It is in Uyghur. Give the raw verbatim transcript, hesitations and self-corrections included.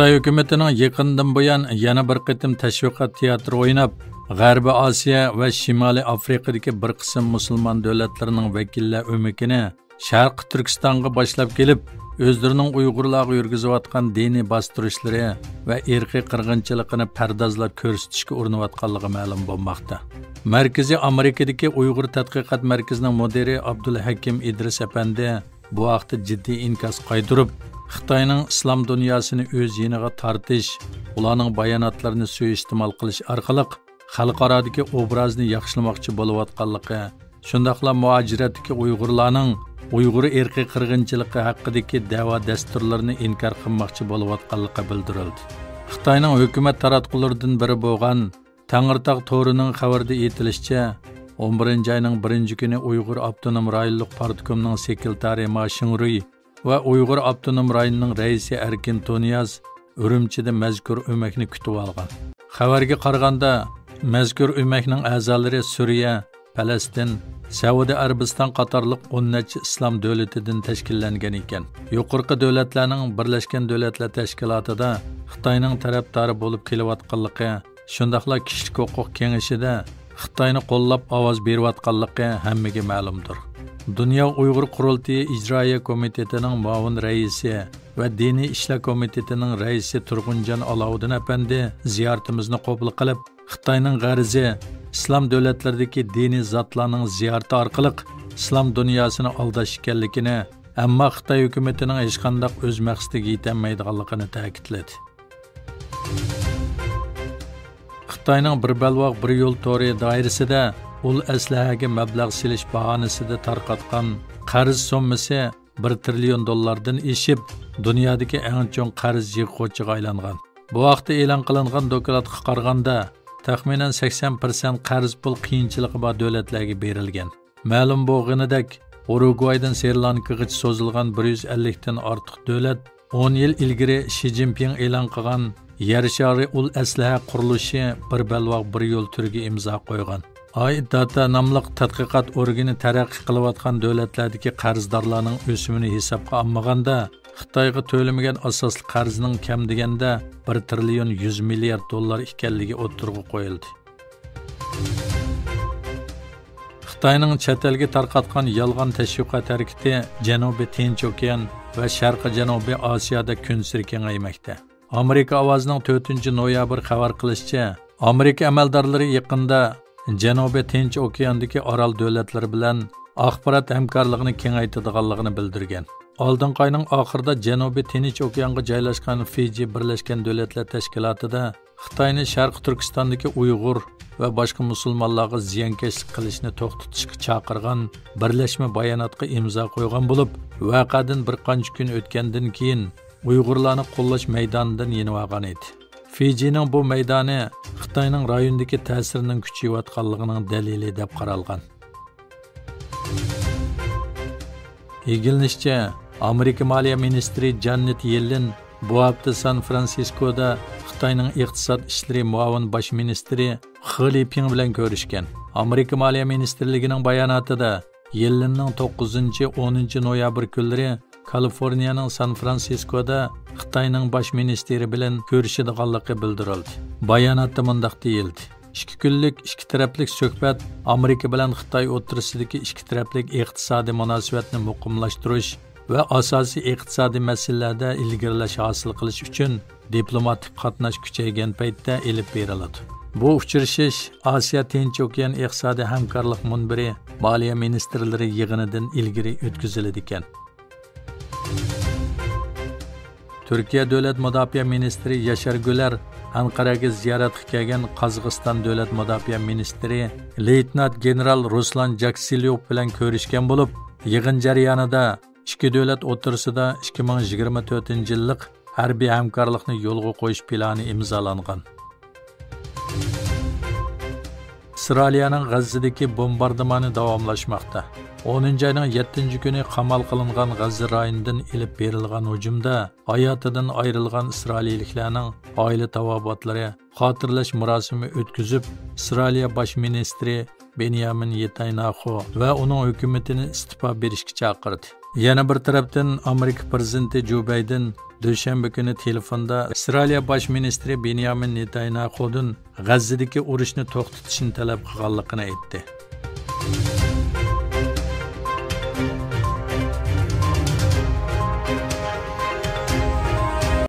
خىتاي ھۆكۈمىتىنىڭ يېقىندىن بۇيان يەنە بىر قېتىم تەشۋىقات تىياتىرى ئويناپ، غەربىي ئاسىيا ۋە شىمالىي ئافرىقىدىكى بىر قىسىم مۇسۇلمان دۆلەتلىرىنىڭ ۋەكىللەر ئۆمىكىنى شەرقىي تۈركىستانغا باشلاپ كېلىپ، ئۆزلىرىنىڭ ئۇيغۇرلارغا يۈرگۈزۈۋاتقان دىنىي باستۇرۇشلىرى ۋە ئىرقىي قىرغىنچىلىقىنى پەردازلاپ كۆرسىتىشكە ئۇرۇنۇۋاتقانلىقى مەلۇم بولماقتا. مەركىزىي ئامېرىكىدىكى ئۇيغۇر تەتقىقات مەركىزىنىڭ مۇدىرى ئابدۇلھەكىم ئىدرىس ئەپەندى بۇ ھەقتە جىددىي ئىنكاس قايتۇرۇپ، خىتاينىڭ ئىسلام دۇنياسىنى ئۆز يېنىغا تارتىش، ئۇلارنىڭ باياناتلىرىنى سۇيىئىستېمال قىلىش ئارقىلىق خەلقئارادىكى ئوبرازىنى ياخشىلىماقچى بولۇۋاتقانلىقى، شۇنداقلا مۇھاجىرەتتىكى ئۇيغۇرلارنىڭ ئۇيغۇر ئىرقىي قىرغىنچىلىقى ھەققىدىكى دەۋا دەستۇرلىرىنى ئىنكار قىلماقچى بولۇۋاتقانلىقى بىلدۈرۈلدى. خىتاينىڭ ھۆكۈمەت تاراتقۇلىرىدىن بىرى بولغان تەڭرىتاغ تورىنىڭ خەۋىرىدە ئېيتىلىشىچە، ئون بىرىنچى ئاينىڭ بىرىنچى كۈنى ئۇيغۇر ئاپتونوم رايونلۇق پارتكومنىڭ سېكرېتارى ما شىڭرۇي ۋە ئۇيغۇر ئاپتونوم رايونىنىڭ رەئىسى ئەركىن تۇنىياز ئۈرۈمچىدە مەزكۇر ئۆمەكنى كۈتۈۋالغان. خەۋەرگە قارىغاندا، مەزكۇر ئۆمەكنىڭ ئەزالىرى سۈرىيە، پەلەستىن، سەئۇدى ئەرەبىستان قاتارلىق ئون نەچچە ئىسلام دۆلىتىدىن تەشكىللەنگەن ئىكەن. يۇقىرىقى دۆلەتلەرنىڭ بىرلەشكەن دۆلەتلەر تەشكىلاتىدا خىتاينىڭ تەرەپدارى بولۇپ كېلىۋاتقانلىقى، شۇنداقلا كىشىلىك ھوقۇق كېڭىشىدە خىتاينى قوللاپ ئاۋاز بېرىۋاتقانلىقى ھەممىگە مەلۇمدۇر. دۇنيا ئۇيغۇر قۇرۇلتىيى ئىجرائىيە كومىتېتىنىڭ مۇئاۋىن رەئىسى ۋە دىنىي ئىشلار كومىتېتىنىڭ رەئىسى تۇرغۇنجان ئالاۋۇدىن ئەپەندى زىيارىتىمىزنى قوبۇل قىلىپ، خىتاينىڭ غەرىزى ئىسلام دۆلەتلىرىدىكى دىنىي زاتلارنىڭ زىيارىتى ئارقىلىق ئىسلام دۇنياسىنى ئالداش ئىكەنلىكىنى، ئەمما خىتاي ھۆكۈمىتىنىڭ ھېچقانداق ئۆز مەقسىتىگە يېتەلمەيدىغانلىقىنى تەكىتلىدى. خىتاينىڭ بىر بەلباغ بىر يول تورى دائىرىسىدە ئۇل ئەسلىھەگە مەبلەغ سېلىش باھانىسىدە تارقاتقان قەرز سوممىسى بىر تىرىليون دوللاردىن ئېشىپ، دۇنيادىكى ئەڭ چوڭ قەرز يىغقۇچىغا ئايلانغان. بۇ ھەقتە ئېلان قىلىنغان دوكلاتقا قارىغاندا، تەخمىنەن سەكسەن پىرسەنت قەرز پۇل قىيىنچىلىقى بار دۆلەتلەرگە بېرىلگەن. مەلۇم بولغىنىدەك، ئۇرۇگۋايدىن سرى لانكىغىچە سوزۇلغان بىر يۈز ئەللىكتىن ئارتۇق دۆلەت ئون يىل ئىلگىرى شى جىنپىڭ ئېلان قىلغان يەر شارى ئۇل ئەسلىھە قۇرۇلۇشى بىر بەلباغ بىر يول تۈرىگە ئىمزا قويغان. ئاي داتا ناملىق تەتقىقات ئورگىنى تەرەققىي قىلىۋاتقان دۆلەتلەردىكى قەرزدارلارنىڭ ئۆسۈمىنى ھېسابقا ئالمىغاندا، خىتايغا تۆلىمىگەن ئاساسلىق قەرزنىڭ كەم دېگەندە بىر تىرىليون يۈز مىليارد دوللار ئىكەنلىكى ئوتتۇرىغا قويۇلدى. خىتاينىڭ چەت ئەلگە تارقاتقان يالغان تەشۋىقات ھەرىكىتى جەنۇبىي تىنچ ئوكيان ۋە شەرقىي جەنۇبىي ئاسىيادا كۈنسېرى كېڭەيمەكتە. ئامېرىكا ئاۋازىنىڭ تۆتىنچى نويابىر خەۋەر قىلىشىچە، ئامېرىكا ئەمەلدارلىرى يېقىندا جەنۇبىي تىنچ ئوكياندىكى ئارال دۆلەتلىرى بىلەن ئاخبارات ھەمكارلىقىنى كېڭەيتىدىغانلىقىنى بىلدۈرگەن. ئالدىنقى ئاينىڭ ئاخىرىدا جەنۇبىي تىنچ ئوكيانغا جايلاشقان فىجى بىرلەشكەن دۆلەتلەر تەشكىلاتىدا خىتاينى شەرقىي تۈركىستاندىكى ئۇيغۇر ۋە باشقا مۇسۇلمانلارغا زىيانكەشلىك قىلىشنى توختىتىشقا چاقىرغان بىرلەشمە باياناتقا ئىمزا قويغان بولۇپ، ۋەقەدىن بىر قانچە كۈن ئۆتكەندىن كېيىن ئۇيغۇرلارنى قوللاش مەيدانىدىن يېنىۋالغان ئىدى. فىجىنىڭ بۇ مەيدانى خىتاينىڭ رايوندىكى تەسىرىنىڭ كۈچىيىۋاتقانلىقىنىڭ دەلىلى دەپ قارالغان. ئىگىلىنىشىچە، ئامېرىكا مالىيە مىنىستىرى جانېت يېللېن بۇ ھەپتە سان فرانسىسكودا خىتاينىڭ ئىقتىساد ئىشلىرى مۇئاۋىن باش مىنىستىرى خې لىپىڭ بىلەن كۆرۈشكەن. ئامېرىكا مالىيە مىنىستىرلىكىنىڭ باياناتىدا يېللېننىڭ توققۇزىنچى، ئونىنچى نويابىر كۈنلىرى كالىفورنىيەنىڭ سان فرانسىسكودا خىتاينىڭ باش مىنىستىرى بىلەن كۆرۈشىدىغانلىقى بىلدۈرۈلدى. باياناتتا مۇنداق دېيىلدى: ئىككى كۈنلۈك ئىككى تەرەپلىك سۆھبەت ئامېرىكا بىلەن خىتاي ئوتتۇرىسىدىكى ئىككى تەرەپلىك ئىقتىسادىي مۇناسىۋەتنى مۇقىملاشتۇرۇش ۋە ئاساسىي ئىقتىسادىي مەسىلىلەردە ئىلگىرىلەش ھاسىل قىلىش ئۈچۈن دىپلوماتىك قاتناش كۈچەيگەن پەيتتە ئېلىپ بېرىلىدۇ. بۇ ئۇچرىشىش ئاسىيا تىنچ ئوكيان ئىقتىسادىي ھەمكارلىق مۇنبىرى مالىيە مىنىستىرلىرى يىغىنىدىن ئىلگىرى ئۆتكۈزۈلىدىكەن. تۈركىيە دۆلەت مۇداپىئە مىنىستىرى ياشار گۈلەر ئەنقەرەگە زىيارەتكە كەلگەن قازاقىستان دۆلەت مۇداپىئە مىنىستىرى لېيتېنانت گېنېرال رۇسلان جاكسىليوف بىلەن كۆرۈشكەن بولۇپ، يىغىن جەريانىدا ئىككى دۆلەت ئوتتۇرىسىدا ئىككى مىڭ يىگىرمە تۆتىنچى يىللىق ھەربىي ھەمكارلىقنى يولغا قويۇش پىلانى ئىمزالانغان. ئىسرائىلىيەنىڭ غەززىدىكى بومباردىمانى داۋاملاشماقتا. ئونىنچى ئاينىڭ يەتتىنچى كۈنى قامال قىلىنغان غەززە رايونىدىن ئېلىپ بېرىلغان ھۇجۇمدا ھاياتىدىن ئايرىلغان ئىسرائىلىيەلىكلەرنىڭ ئائىلە تاۋابىئاتلىرى خاتىرىلەش مۇراسىمى ئۆتكۈزۈپ، ئىسرائىلىيە باش مىنىستىرى بېنيامىن نېتانياخۇ ۋە ئۇنىڭ ھۆكۈمىتىنى ئىستېپا بېرىشكە چاقىردى. يەنە بىر تەرەپتىن، ئامېرىكا پىرېزىدېنتى جو بايدېن دۈشەنبە كۈنى تېلېفوندا ئىسرائىلىيە باش مىنىستىرى بېنيامىن نېتانياخۇدىن غەززىدىكى ئۇرۇشنى توختىتىشنى تەلەپ قىلغانلىقىنى ئېيتتى.